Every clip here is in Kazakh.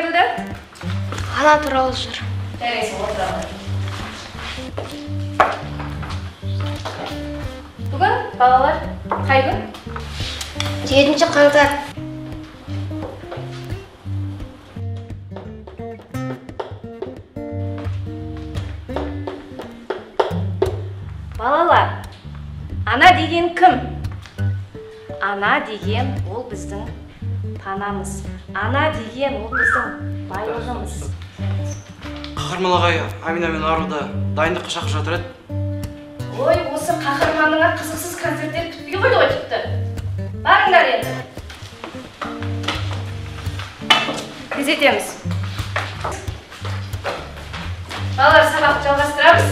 айтылды? Ана туралы жыр. Жарайсың, отыра ғой. Бүгін, балалар, қай күн? 7 қаңтар. Балалар, ана деген кім? Ана деген ол біздің панамыз. Ана деген ол біздің байлығымыз. Қаһарман ағай Амина мен Аруды дайындыққа шақырып жатыр еді. Ой, осы қаһарманыңа қызықсыз концерттер бітпей қойды ғой тіпті. Барыңдар енді. Тездетеміз. Балалар, сабақты жалғастырамыз.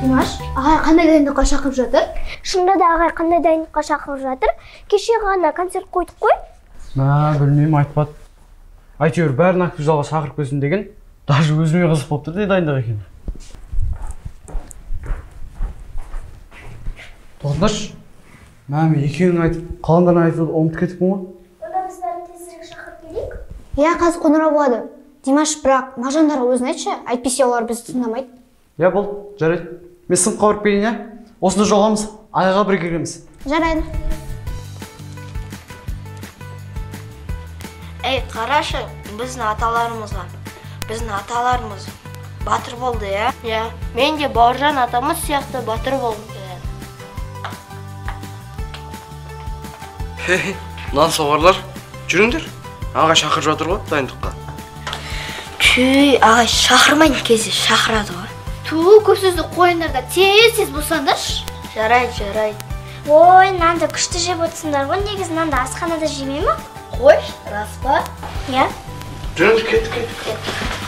Димаш, ағай қандай дайындыққа шақырып жатыр? Шынында да ағай қандай дайындыққа шақырып жатыр? Кеше ғана концерт қойдық қой. Білмеймін, айтпады. Әйтеуір бәрін актив залға шақырып келсін деген, даже өзіме қызық болып тұр дайындық екен. Тоқташы, мә, мен екеуін айтып, қалғандарын айтуды ұмытып кетіппін ғой. Онда біз бәрін тезірек шақырып келейік. Иә, қазір қоңырау болады. Димаш, бірақ Мағжандарға өзің айтшы, әйтпесе олар бізді тыңдамайды. Иә, болды, жарайды. Мен сыныпқа барып келейін, иә? Осында жоғамыз, айға бірге кіреміз. Жарайды. Ей, қарашы, біздің аталарымызға. Біздің аталарымыз батыр болды, иә? Иә, мен де Бауыржан атамыз сияқты батыр болғым келеді. Хе-хе, нан соғарлар, жүріңдер. Ағай шақырып жатыр ғой дайындыққа. Түй, ағай шақырмайтын кезде шақырады ғой. Ту, көп сөзді қойыңдар да, тез-тез босаңдаршы. Жарайды, жарайды. Ой, нанды күшті жеп отырсыңдар ғой, негізі нанды асханада жемей ма? Қойш, рас па? Иә. Жүріңіз, кеттік, кеттік.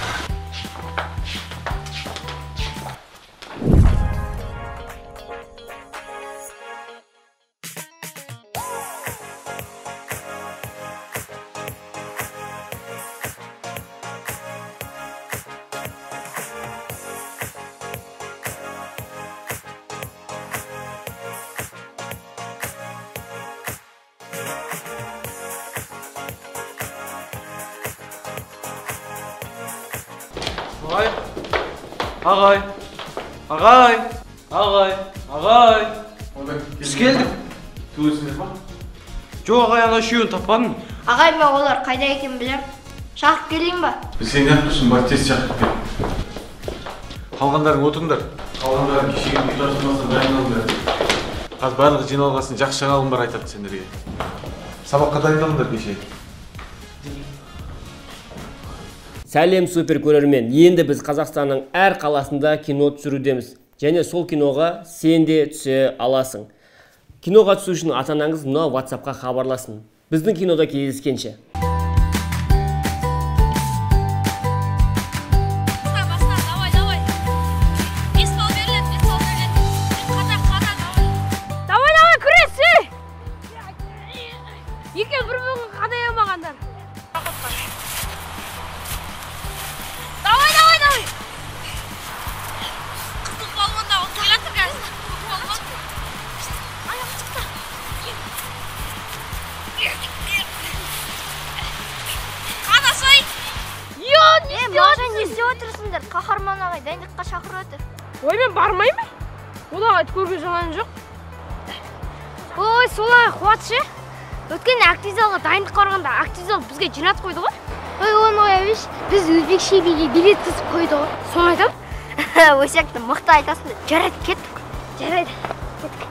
Ағай, ағай, ағай, ағай. Біз келдік. Туысыңыз ба? Жоқ, ағай, ана үшеуін таппадым. Ағай, мен олар қайда екенін білем. Шақырып келейін ба? Сен неғып тұрсың, бар тез шақырып кел. Қалғандарың отырыңдар. Қалғандарың кешегі үй тапсырмасына дайындалыңдар. Қазір барлығы жиналғасын жақсы жаңалығым бар айтады сендерге. Сабаққа дайындалыңдар кеше. Сәлем супер көрермен, енді біз Қазақстанның әр қаласында кино түсірудеміз. Және сол киноға сен де түсе аласың. Киноға түсу үшін ата-анаңыз мынау WhatsApp-қа хабарласын. Біздің кинода кездескенше. Баста, давай, давай. 5 балл беріледі, 5 балл беріледі. Қата, қата, давай. Давай, давай, күрес, ей! Екеуі бір-бірін қадай алмағандар. Давай, давай, давай. Қызыл балуан да отырып жатыр қазір. Балуан. Аяқ шықты. Қадасай. Йо, не істеп Мағжан, не істеп отырсыңдар? Қаһарман ағай дайындыққа шақырып отыр. Ой, мен бармаймын. Ол ағайды көрген жаным жоқ. Ой, солай қуат ше. Өткен актив залға дайындыққа барғанда актив зал бізге жинатып қойды ғой. Ой, оны қоя берші. Біз өзбекше биге билет тізіп қойды ғой. Соны айтам. Өсекті мықты айтасың. Жарайды, кеттік. Жарайды, кеттік.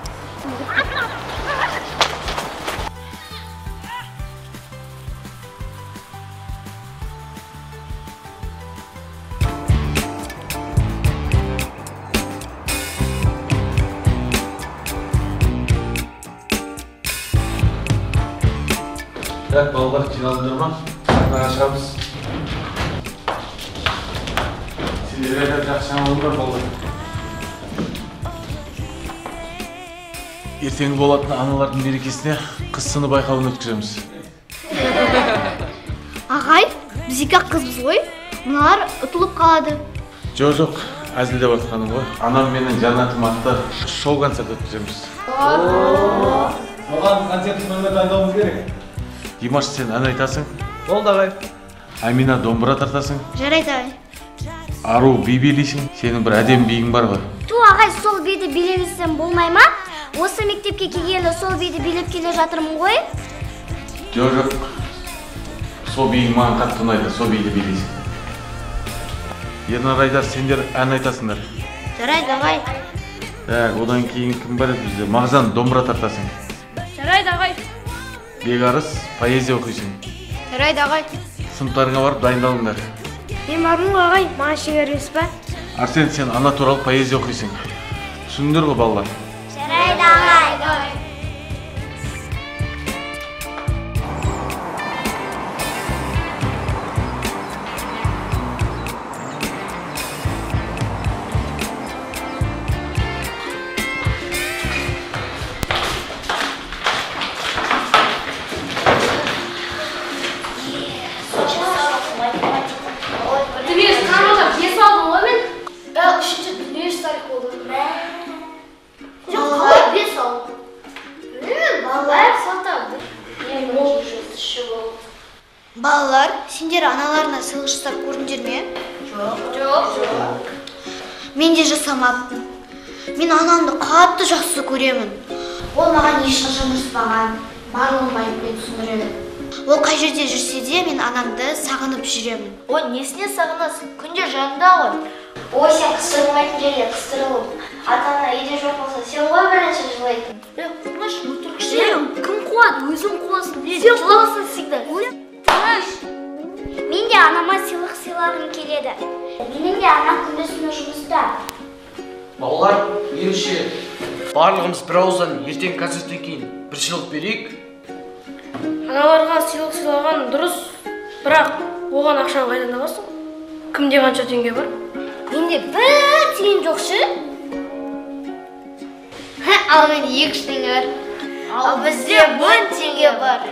Так, балалар жиналдыңдар ма? Сахнаға шығамыз. Сендерге айтатын жақсы жаңалығым бар, балалар. Ертеңгі болатын аналардың мерекесіне қыз сыны байқауын өткіземіз. Ағай, біз екі ақ қызбыз ғой. Мыналар ұтылып қалады. Жоқ, жоқ, Әзілдеп жатқаным ғой. Анам менің жәннатым атты шоу концерт өткіземіз. Оған концерттік номер дайындауымыз керек. Димаш, сен ән айтасың. Болды, ағай. Амина, домбыра тартасың. Жарайды, ағай. Ару, би билейсің. Сенің бір әдемі биің бар ғой. Ту, ағай, сол биді билемесем болмай ма? Осы мектепке келгелі сол биді билеп келе жатырмын ғой. Жоқ, жоқ. Сол биің маған қатты ұнайды, сол биді билейсің. Ернар, Айдар, сендер ән айтасыңдар. Жарайды, ағай. Так, одан кейін кім бар еді бізде? Мағжан, домбыра тартасың. Жарайды, ағай. Бекарыс, поэзия оқисың. Жарайды, ағай. Сыныптарыңа барып дайындалыңдар. Мен бармын ғой, ағай, маған шегер емес па? Арсен, сен ана туралы поэзия оқисың. Түсіндіңдер ғой, балалар? Жарайды, ағай. Балалар, сендер аналарына сыйлық жасап көрдіңдер ме? Жоқ. Жоқ. Мен де жасамаппын. Мен анамды қатты жақсы көремін. Ол маған ешқашан ұрыспаған, барлығын байыппен түсіндіреді. Ол қай жерде жүрсе де, мен анамды сағынып жүремін. Ой, несіне сағынасың? Күнде жанында ғой. Ой, сен қыстырылмайтын жерге қыстырылып, ата-ана үйде жоқ болса, сен ғой бірінші жылайтын. Қумаш, өтірікші. Кім қуады? Өзің қуасың. Сен қуасың всегда. Мен де анама сыйлық сыйлағым келеді. Менің де анам күндіз-түні жұмыста. Балалар, меніңше барлығымыз бір ауыздан ертең концерттен кейін бір сыйлық берейік. Аналарға сыйлық сыйлаған дұрыс, бірақ оған ақшаны қайдан табасың? Кімде қанша теңге бар? Менде бір тиын жоқ шы. Ал менде 2 теңге бар. Ал бізде 10 теңге бар.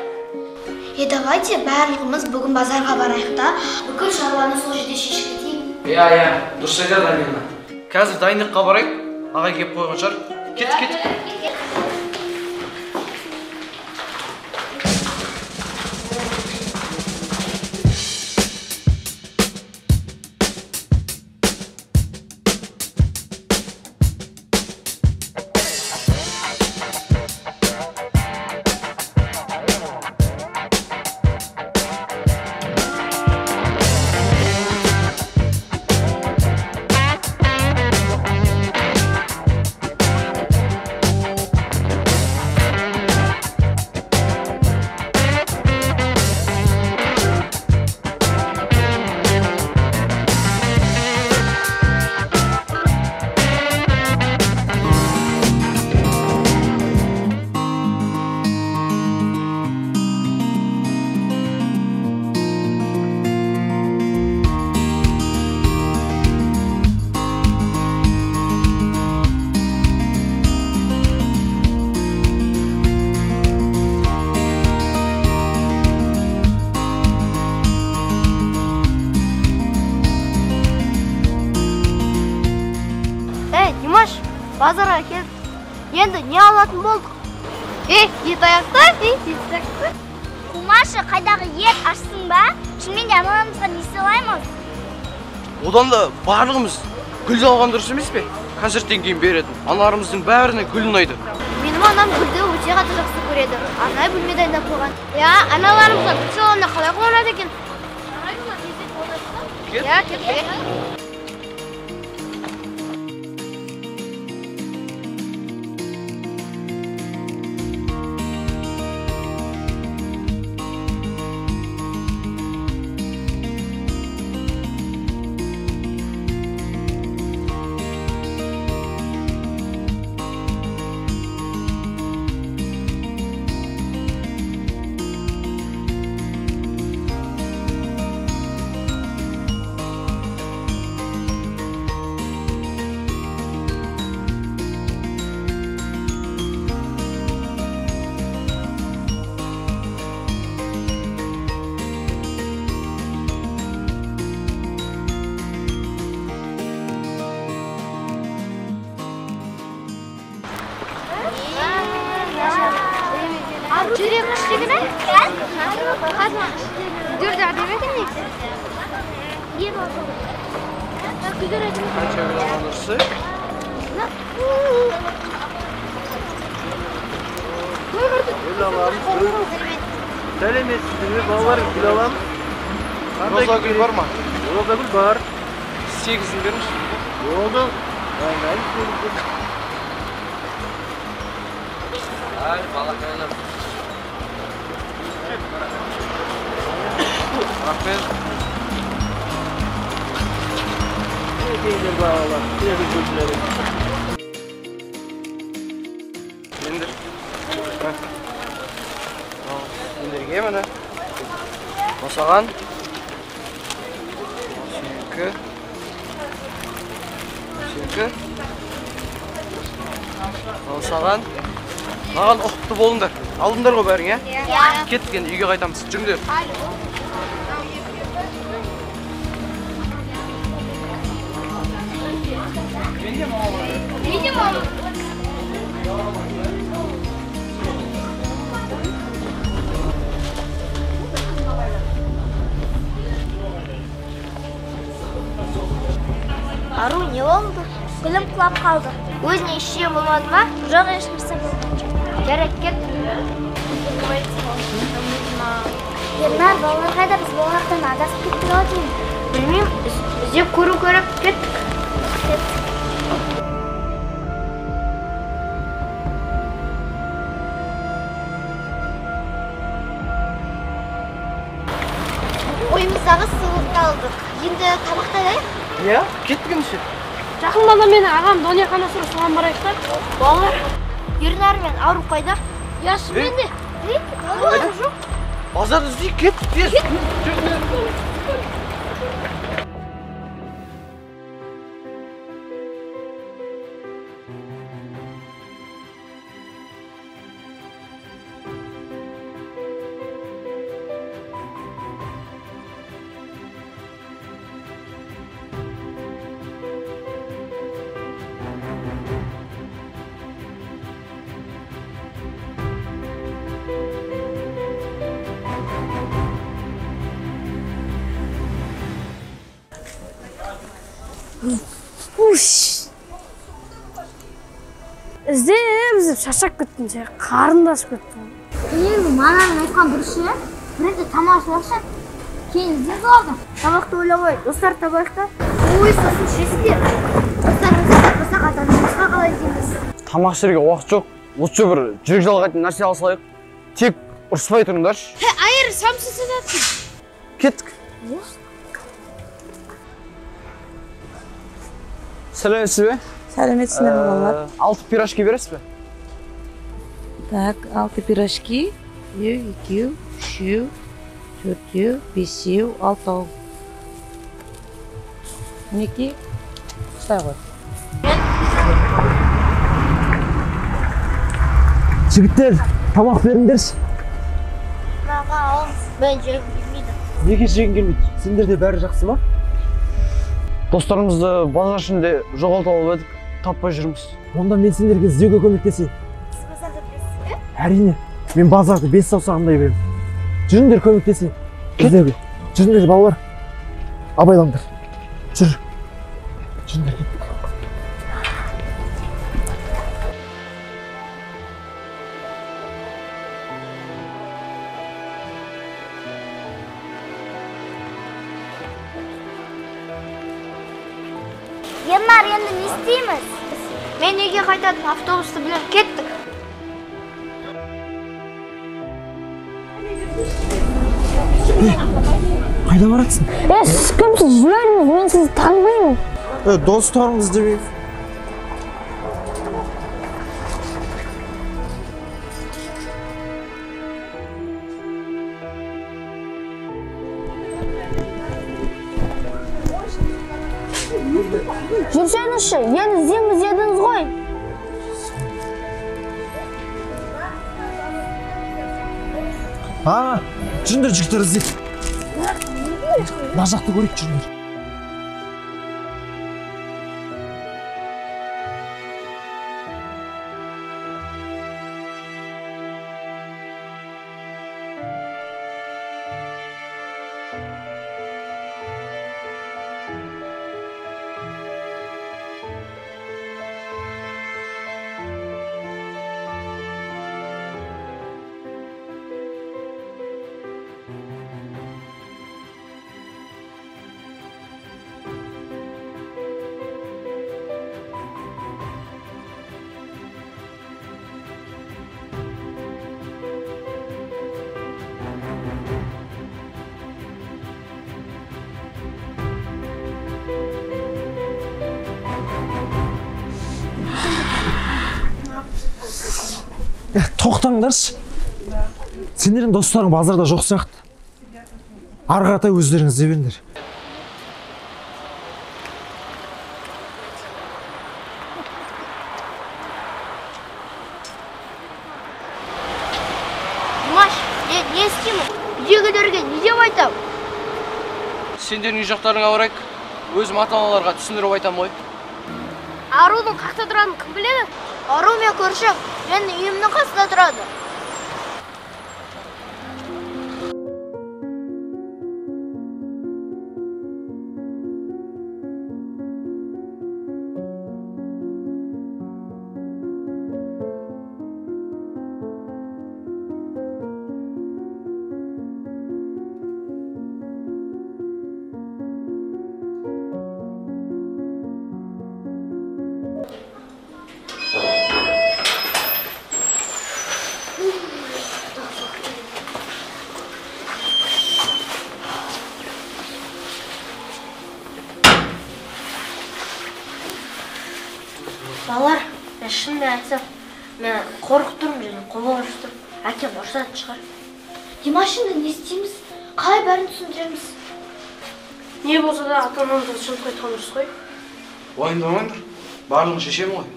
Давайте барлығымыз бүгін базарға барайық та, бүкіл шаруаны сол жерде шешіп кетейік. Иә, иә, дұрыс айтады Амина. Қазір дайындыққа барайық, ағай келіп қойған шығар. Кеттік, кеттік. Базарға келдік. Енді не алатын болдық? Ет аяқты, ет аяқты. Қумашы, қайдағы ет, ашсың ба? Шынымен де аналарымызға не сыйлаймыз? Одан да барлығымыз гүл алған дұрыс емес пе? Концерттен кейін беретін. Аналарымыздың бәріне гүл ұнайды. Менің анам гүлді өте қатты жақсы көреді. Арнайы бөлме дайындап қойған. Иә, аналарымызға гүл сыйлағанда қалай қуанады екен? Иә, кеттік. Жүрек күштегі ме? Гүлдер де әдемі екен негізі. Гүлдер әдемі. Қанша гүл алған дұрысы? Гүл аламыз, гүл. Сәлеметсіздер ме, балалар, гүл аламыз. Роза гүл бар ма? Роза гүл бар. 8-ін беріңізші. Болды. Дайындаймыз сегізді. Ай, балақайлар. Рахмет. Мінекейдер балалар, сіздердің гүлдеріңіз. Сендер. Сендерге міне. Босаған. Сенікі. Сенікі. Босаған. Маған ұқыпты болыңдар. Алдыңдар ғой бәрің, ә? Иә. Кеттік енді үйге қайтамыз. Жүріңдер. Менде мама. Ару, не болды? Гүлім құлап қалды. Өзіне ештеңе болмады ма? Жоқ, ешнәрсе болған жоқ. Жарайды, кет. Ернар, балалар қайда? Біз балалардан адасып кеттік ау деймін. Білмеймін, іздеп көру керек. Кеттік. Кеттік. Ойымыздағы сыйлықты алдық. Енді тамақтанайық. Иә, кеттік ендеше. Жақында да мені ағам донерхана сұра, соған барайық та. Балалар, Ернар мен Ару қайда? Я шынымен де. Қайда? Базарды іздейік, кеттік тез. Жүріңдер. Уш. Іздеп іздеп шаршап кеттім ше, қарным да ашып кетті. Енді маманың айтқан дұрыс ше. Бірінші тамақ ішіп, кейін іздейміз оларды. Тамақты ойламай, достар табайық та. Ой, сосын ішесіңдер. Достарымызды таппасақ ата-анамызға қалай дейміз? Тамақ ішерге уақыт жоқ. Лучше бір жүрек жалғайтын нәрсе ала салайық. Тек ұрыспай тұрыңдаршы. Айыр, самса сататын. Кеттік. Сәлеметсіз бе? Сәлеметсіздер ме, балалар? 6 пирожки бересіз бе? Так, 6 пирожки. 1, 2, 3, 4, 5, 6. Мінекей, ұстай ғой. Жігіттер, тамақ беріңдерші. Маған алыңыз, мен жегім келмейді. Неге жегің келмейді? Сендерде бәрі жақсы ма? Достарымызды базар ішінде жоғалтып алып едік, таппай жүрміз. Онда мен сендерге іздеуге көмектесейін. Сіз базарды білесіз бе? Әрине, мен базарды 5 саусағымдай білемін. Жүріңдер, көмектесейін. Іздеуге. Жүріңдер, балалар. Абайлаңдар. Жүр. Жүріңдер, кеттік. Ернар, енді не істейміз? Мен үйге қайтатын автобусты білем, кеттік. Қайда баратсың? Сіз кімсіз? Жіберіңіз, мен сізді танымаймын. Достарымыз демеймін. Жүрсеңізші, енді іздейміз дедіңіз ғой. Жүріңдер, жігіттер, іздейік. Мына жақты көрейік, жүріңдер. Тоқтаңдаршы. Сендердің достарың базарда жоқ сияқты. Ары қаратай өздеріңіз іздей беріңдер. Димаш, не істеймін? Үйдегілерге не деп айтам? Сендердің үй жақтарыңа барайық. Өзім ата-аналарға түсіндіріп айтам ғой. Арудың қақта тұратынын кім біледі? Ару мен көршім, мен үйімнің қасында тұрады. Балалар, мен шынымен айтсам, мен қорқып тұрмын және қобалжып тұрмын. Әкем ұрсатын шығар. Димаш, енді не істейміз? Қалай бәрін түсіндіреміз? Не болса да ата-анамызға шындық айтқан дұрыс қой. Уайымдамаңдар, барлығын шешемін ғой.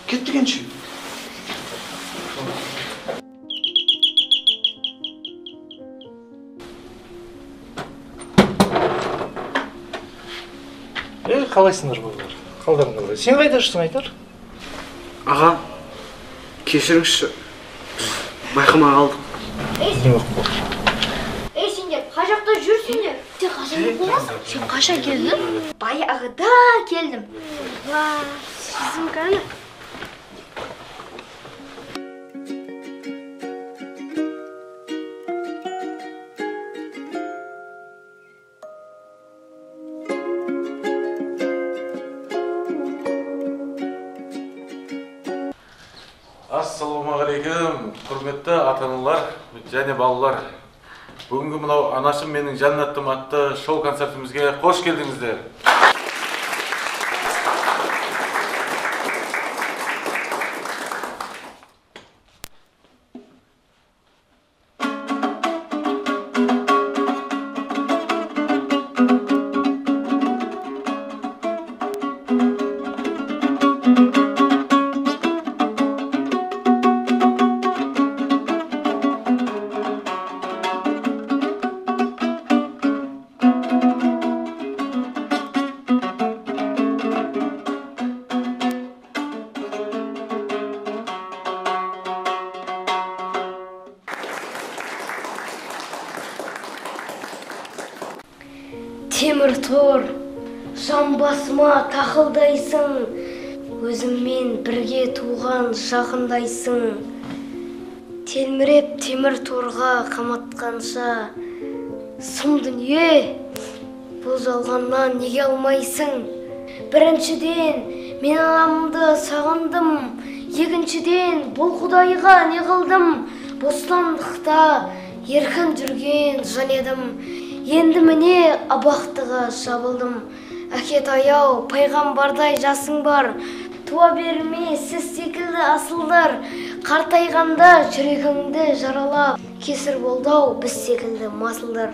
Кеттік ендеше. Қалайсыңдар балалар? Қалдарың қалай? Сен қайда жүрсің, Айтар? Аға, кешіріңізші, біз байқамай қалдық. Ей, сендер, қай жақта жүрсіңдер? Сен қашан боласың? Сен қашан келдің? Баяғыда келдім. Сезім кәні? Ассалаумағалейкум, құрметті ата-аналар және балалар. Бүгінгі мынау Анашым менің жәннатым атты шоу концертімізге қош келдіңіздер. Темір тор, жамбасыма тақылдайсың, өзіммен бірге туған жақындайсың. Телміреп темір торға қаматқанша, сұм дүние, бұл жалғаннан неге алмайсың? Біріншіден, мен анамды сағындым, екіншіден, бұл Құдайға не қылдым? Бостандықта еркін жүрген жан едім. Енді міне абақтыға жабылдым. Әке таяу, пайғамбардай жасың бар. Туа берме сіз секілді асылдар. Қартайғанда жүрегіңді жаралап, кесір болды-ау біз секілді масылдар.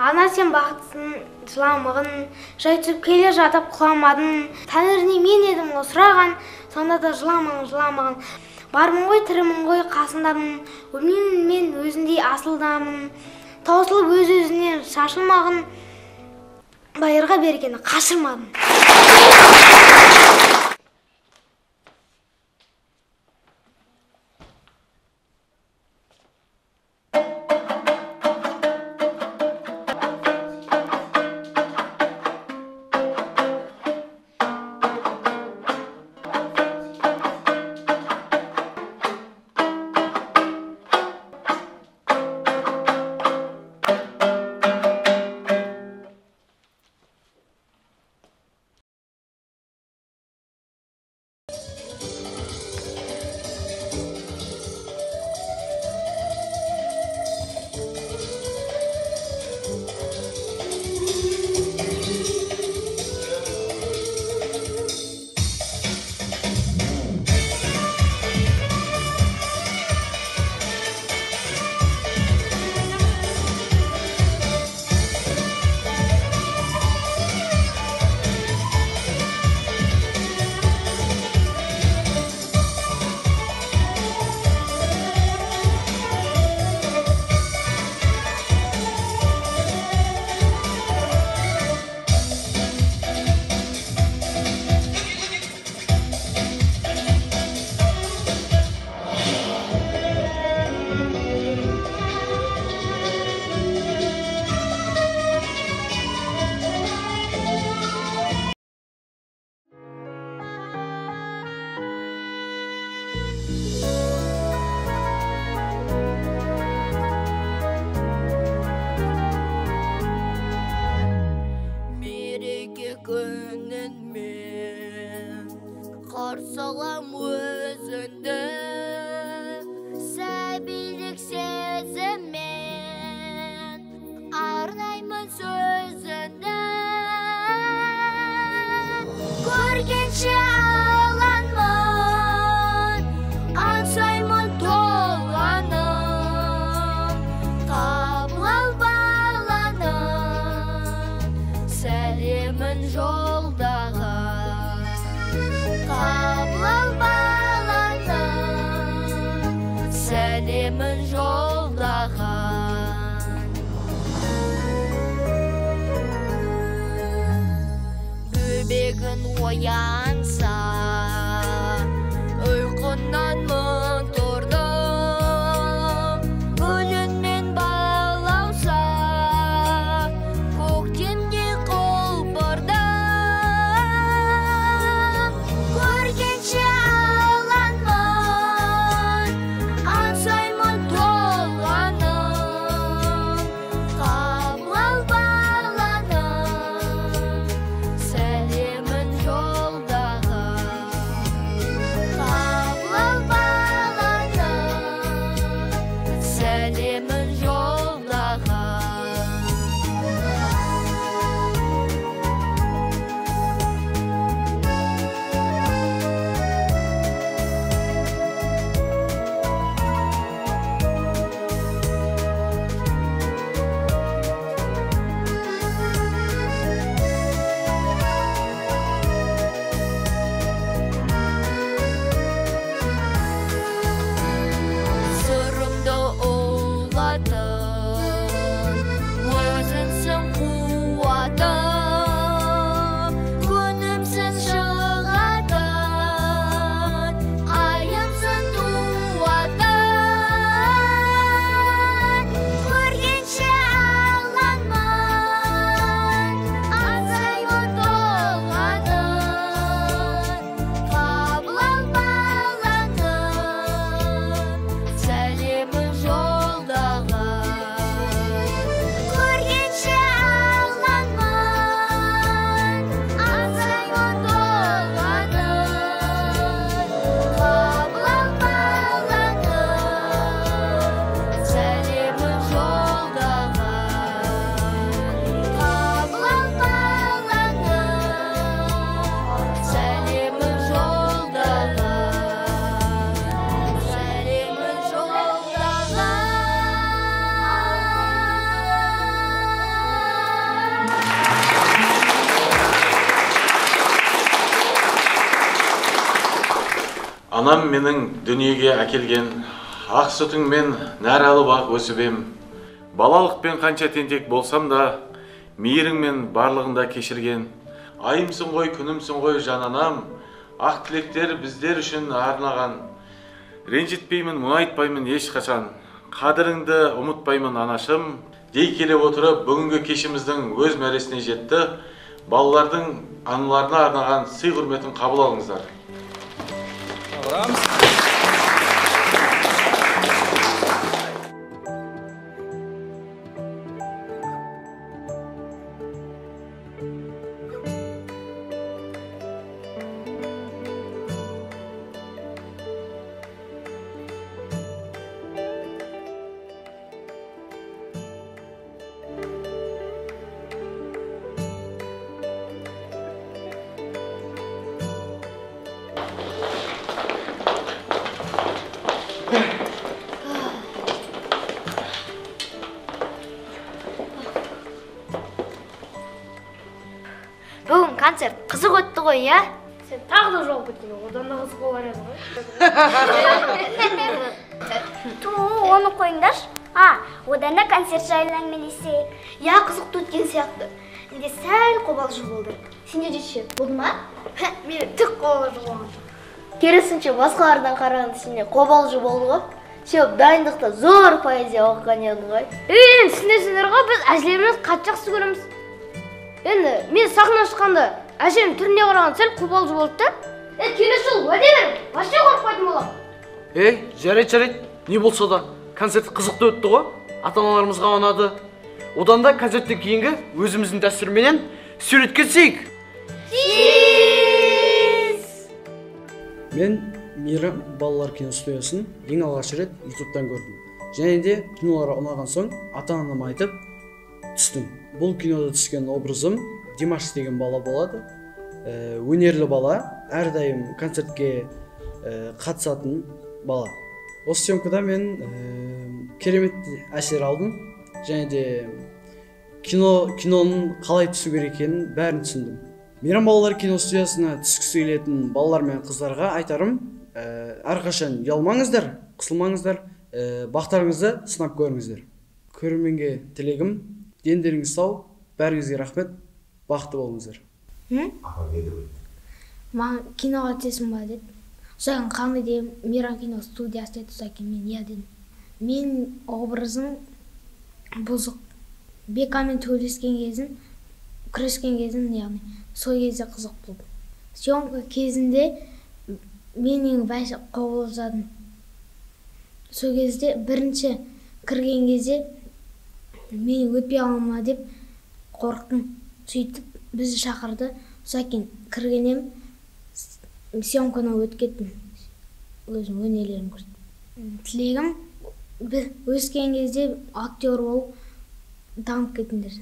Ана, сен бақытсың, жыламығын, жай түсіп келе жатып құламадың. Тәңіріне мен едім ғой сұраған, сонда да жыламағын, жыламағын. Бармын ғой, тірімін ғой, қасындамын, өлмеймін мен өзіндей асылдамын. Таусылып өз-өзінен шашылмағын, байырға бергені қашырмадым. Салам өзіңді сәбилік сезіммен, арнаймын сөзіңді. Көргенше аланмын, аңсаймын толғаным, қабыл ал баланың сәлемін жолдаған. Қабыл ал баланың сәлемін жолдаған. Бөбегін оянса, ұйқынан мың тұрдым, гүлінмен балауса, көктемде құлпырдым. Көргенше аланмын, аңсаймын толғаным, қабыл ал баланың сәлемін жолдаған. Қабыл ал баланың сәлемін жолдаған. Сырымды ұғатын, өзіңсің қуатым, күнімсің шығатын, айымсың туатын. Көргенше аланмын, аңсаймын толғаным, қабыл ал баланың сәлемін жолдаған. Көргенше аланмын, аңсаймын толғаным, қабыл ал баланың сәлемін жолдаған. Қабыл ал баланың сәлемін жолдаған. Сәлемін жолдаған. Анам менің дүниеге әкелген, ақ сүтіңмен нәр алып ақ өсіп ем. Балалықпен қанша тентек болсам да, мейіріңмен барлығында кешірген. Айымсың ғой, күнімсің ғой жан анам, ақ тілектер біздер үшін арнаған. Ренжітпеймін, мұңайтпаймын ешқашан, қадіріңді ұмытпаймын анашым. Дей келе отырып, бүгінгі кешіміздің өз мәресіне жетті. Балалардың аналарына арнаған сый құрметін қабыл алыңыздар. Бүгін концерт қызық өтті ғой, иә? Сен тағы да жауап кеткен, одан да қызық болар еді ғой. Ту, оны қойыңдаршы. А, одан да концерт жайлы әңгімелесейік. Иә, қызықты өткен сияқты. Менде сәл қобалжу болды. Сенде ше, болды ма? Менде түк қобалжу болған жоқ. Керісінше, басқалардан қарағанда сенде қобалжу болды ғой. Сен дайындықта зор поэзия оқыған едің ғой. Енді түсінесіңдер ғой, біз әжелерімізді қатты жақсы көреміз. Енді мен сахнаға шыққанда әжемнің түріне қарағанда сәл қобалжу болды да. Келесі жолы уәде беремін, вообще қорықпайтын боламын. Ей, жарайды, жарайды, не болса да концерт қызықты өтті ғой, ата-аналарымызға ұнады. Одан да концерттен кейінгі өзіміздің дәстүрменен суретке түсейік. Мен Мейрам балалар киностудиясын ең алғаш рет ютубтан көрдім. Және де кинолары ұнаған соң ата-анама айтып түстім. Бұл кинода түскен образым Димаш деген бала болады. Өнерлі бала, әрдайым концертке қатысатын бала. Осы съемкада мен керемет әсер алдым. Және де киноның қалай түсу керек екенін бәрін түсіндім. Мейрам балалар киностудиясына түскісі келетін балалар мен қыздарға айтарым, әрқашан ұялмаңыздар, қысылмаңыздар, бақтарыңызды сынап көріңіздер. Көрерменге тілегім, дендеріңіз сау, бәріңізге рахмет, бақытты болыңыздар. Маған киноға түсесің ба деді. Содан қандай дедім, Мейрам кино студиясы деді, содан кейін мен иә дедім. Мен образым бұзық. Бекамен төбелескен кезім, күрескен кезім, яғни сол кезде қызық болды. Съемка кезінде мен ең бәсе қобалжыдым. Сол кезде бірінші кірген кезде мен өтпей қалам ба деп қорықтым. Сөйтіп бізді шақырды. Содан кейін кірген едім, съемканы өтіп кеттім. Өзім өнерлерім көрсеттім. Тілегім, өскен кезде актер болып дамып кетіңдер.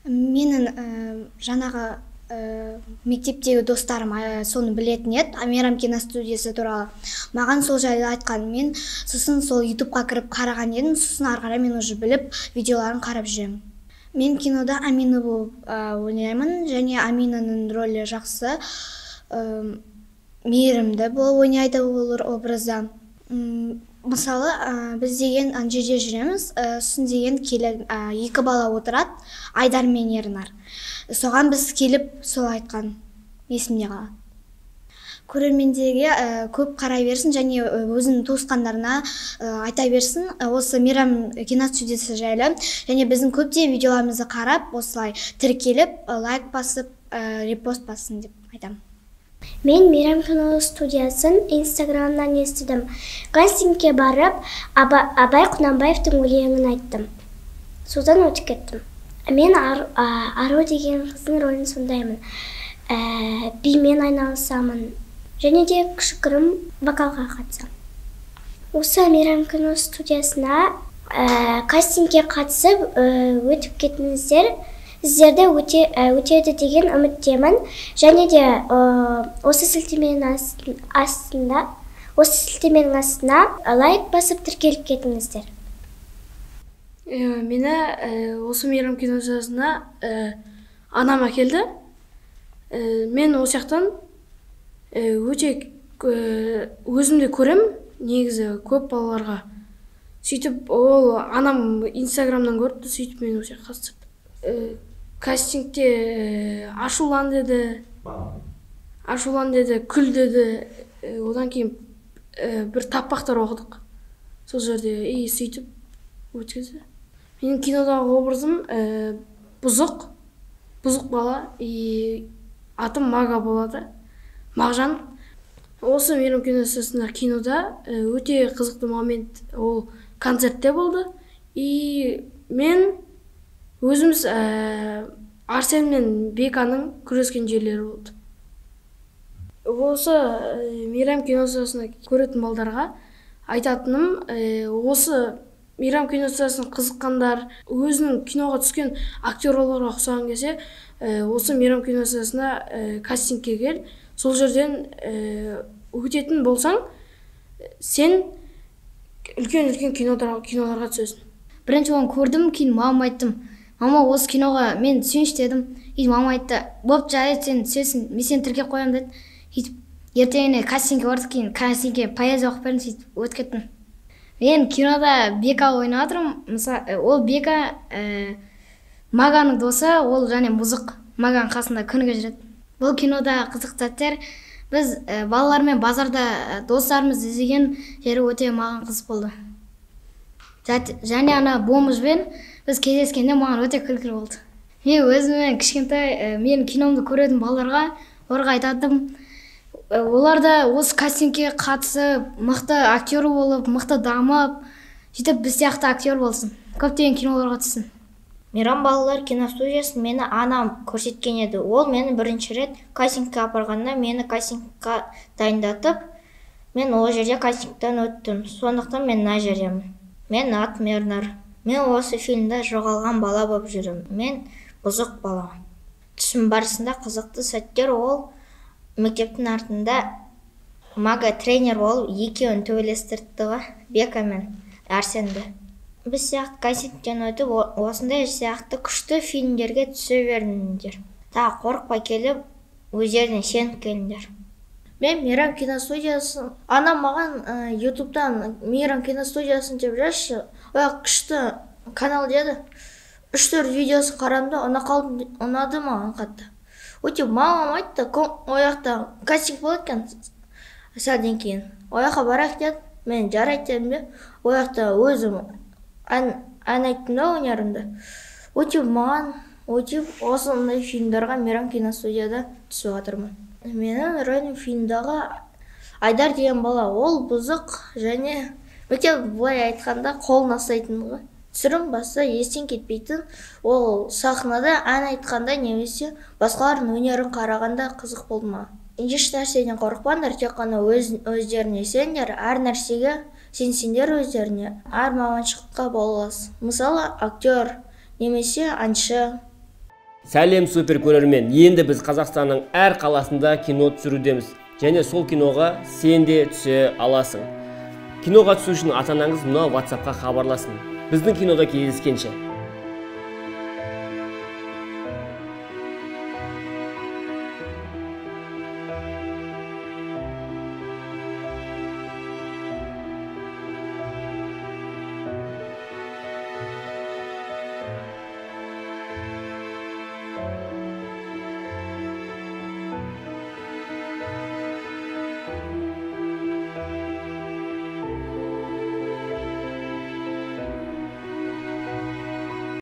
Менің жаңағы мектептегі достарым соны білетін еді, Мейрам киностудиясы туралы. Маған сол жайлы айтқан. Мен сосын сол ютубқа кіріп қараған едім, сосын ары қарай мен уже біліп видеоларын қарап жүремін. Мен кинода Амина болып ойнаймын, және Аминаның рөлі жақсы, мейірімді болып ойнайды ол образда. Мысалы, біз деген ана жерде жүреміз, сосын деген келіп екі бала отырады, Айдар мен Ернар. Соған біз келіп сол айтқан есімде қалады. Көрермендерге көп қарай берсін және өзінің туысқандарына айта берсін осы Мейрам киностудиясы жайлы, және біздің көптеген видеоларымызды қарап, осылай тіркеліп, лайк басып, репост бассын деп айтамын. Мен Мейрам киностудиясын инстаграмнан естідім. Кастингке барып, Абай Құнанбаевтың өлеңін айттым. Содан өтіп кеттім. Мен Ару деген қыздың рөлін сомдаймын. Бимен айналысамын. Және де кішігірім вокалға қатысамын. Осы Мейрам киностудиясына кастингке қатысып, өтіп кетіңіздер. Сіздерді өтеді деген үміттемін. Және де осы сілтеменің астына лайк басып тіркеліп кетіңіздер. Мені осы Мейрам киностудиясына анам әкелді. Мен осы жақтан өте өзім де көрем, негізі көп балаларға. Сөйтіп ол анам инстаграмнан көрді, сөйтіп мен осы жаққа қатыстырды. Кастингте ашулан деді, ашулан деді, күл деді. Одан кейін бір таппақтар оқыдық сол жерде, и сөйтіп өткізді. Менің кинодағы образым бұзық бала, и атым Мага болады, Мағжан. Осы Мейрам киностудиясында кинода өте қызықты момент ол концертте болды. И мен өзіміз Арсен мен Беканың күрескен жерлері болды. Осы Мейрам киностудиясына көретін балдарға айтатыным, осы Мейрам киностудиясына қызыққандар, өзінің киноға түскен актерларға ұқсаған келсе, осы Мейрам киностудиясына кастингке кел, сол жерден өтетін болсаң, сен үлкен-үлкен киноларға түсесің. Бірінші оны көрдім, кейін мамама айттым. Мама, осы киноға мен түсейінші дедім. И мама айтты, боп жарайды, сен түсесің, мен сені тіркеп қоямын деді. Сөйтіп ертеңіне кастингке бардық, кейін кастингке поэзия оқып бердім, сөйтіп өтіп кеттім. Мен кинода Бека ойнап жатырмын. Мысалы, ол Бека Маганың досы, ол және бұзық, Маганың қасында күніге жүреді. Бұл кинода қызық сәттер, біз балалармен базарда достарымызды іздеген жері өте маған қызық болды. Және ана бомжбен біз кездескенде маған өте күлкілі болды. Мен өзіммен кішкентай, менің киномды көретін балаларға, оларға айтатыным, олар да осы кастингке қатысып, мықты актер болып, мықты дамып, сөйтіп біз сияқты актер болсын, көптеген киноларға түссін. Мейрам балалар киностудиясын мені анам көрсеткен еді. Ол мені бірінші рет кастингке апарғанда мені кастингқа дайындатып, мен ол жерде кастингтен өттім. Сондықтан мен мына жердемін. Мен атым Ернар. Мен осы фильмде жоғалған бала болып жүремін. Мен бұзық баламын. Түсім барысында қызықты сәттер ол мектептің артында мага тренер болып екеуін төбелестірді ғой, Бека мен Арсенді. Біз сияқты кастингтен өтіп, осындай сияқты күшті фильмдерге түсе беріңдер. Тағы қорықпай келіп, өздеріне сеніп келіңдер. Мен Мейрам киностудиясын, анам маған Ютубтан Мейрам киностудиясын деп жазшы, ол күшті канал деді. 3-4 видеосын қарадым да, ұнады маған қатты. Өте мамам айтты, ол жақта кастинг болады екен сәлден кейін. Ол жаққа барайық деді, мен жарайды дедім де, ол жақта өзім ән айттым да өнерімді. Өте маған, өте осындай фильмдарға Мейрам киностудияда түсіп жатырмын. Менің рөлім фильмдағы Айдар деген бала, ол бұзық және мектеп былай айтқанда қолын ұстайтын ғой. Түсірім баста естен кетпейтін, ол сахнада ән айтқанда немесе басқалардың өнерін қарағанда қызық болды маған. Еш нәрседен қорықпаңдар, тек қана өздеріне сеніңдер, әр нәрсеге сенсеңдер өздеріне, әр мамандыққа бола аласың. Мысалы, актер немесе әнші. Сәлем супер көрермен, енді біз Қазақстанның әр қаласында кино түсірудеміз және сол киноға сен де түсе аласың. Киноға түсу үшін ата-анаңыз мына WhatsAppқа хабарласын. Біздің кинода кездескенше.